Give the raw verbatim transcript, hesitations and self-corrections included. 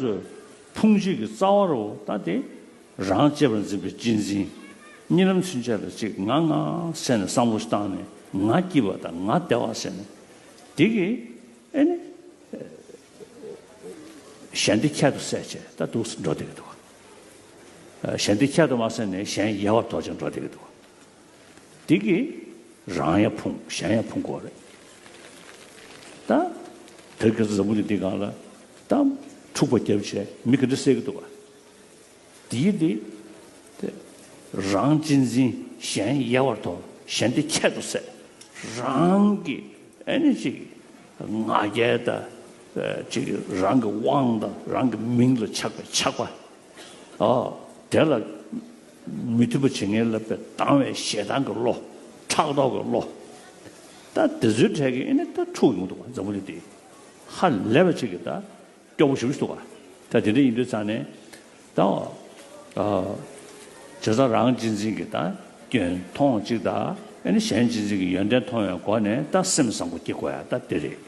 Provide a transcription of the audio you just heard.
ཚོས་ཕུང་བྱེད་ཀྱི་རྩ་བ་རུ་ད་དེ་རང་གཅེས་པར་འཛིན་པའི་གཅེས་འཛིན། གཉིས་ལམ་ཚུན་ཆད་ལ་ཅིག་ང་ང་ཟེར་ནས་བསམ་བློ་ཞིག་བཏང་ནས་ང་སྐྱིད་པ་དང་ང་བདེ་བ་ཟེར་ནས་དེ་གི་ཨེ་ནི་གཞན་སྡེ་ཁྱད་དུ་བསད་བྱས་ད་འདུག་སེ་འགྲོ་བསྡད་ཀྱི་འདུག་ག་གཞན་སྡེ་ཁྱད་དུ་མ་བསད་ནས་གཞན་ཡལ་བར་དོར་ཅིང་འགྲོ་བསྡད་ཀྱི་འདུག་ག་འདི་གིས་རང་ཡང་ཕུང་གཞན་ཡང་ཕུང་དགོས་རེད། ད་བོད་ཀྱི་འཛམ་བུ་གླིང་འདི་སྒང་ལ་ད་འཁྲུག་པ་བརྒྱབ་བྱས་མི་ག་འདྲ་བསད་ཀྱི་འདུག་ག་འདིའི་འདི་དེ་རང་གཅེས་འཛིན། གཞན་ཡལ་བར་དོར། གཞན་སྡེ་ཁྱད་དུ་བསད། རང་གི་ཨེ་ནི་ཅིག་ང་རྒྱལ་དང་ཅིག་རང་གི་དབང་དང་རང་གི་མིང་ལ་ཆགས་པའི་ཆགས་པ། ཨ་དེ་ལ་མི་མཐུན་པ་བྱེད་མཁན་ལ་དཔེ་སྡང་བའི་ཞེ་སྡང་གི་བློ། ཕྲག་དོག་གི་བློ། ད་དེ་ཚོའི་གྲས་ཀྱིས་ཨེ་ནི་ད་འཁྲུག་ཡོང་འདུག་འཛམ་བུ་གླིང་འདི་ཧ་ལས་པ་ཅིག་གི་ད་སྐྱོ་པོ་ཞེ་པོ་ཞིག་འདུག་ག་ད་དེ་འདྲ་ཡིན་དུས་ཙང་ནས་ད་ཨ་བྱས་ཙང་རང་གཅེས་འཛིན་གྱི་ད་སྐྱོན་མཐོང་གཅིག་དང་ཨེ་ནི་གཞན་གཅེས་འཛིན་གྱི་ཡོན་ཏན་མཐོང་བའི་སྒོ་ནས་ད་སེམས་བཟང་པོ་སྐྱེ་དགོས་ཡ་ད་དེ་རེད།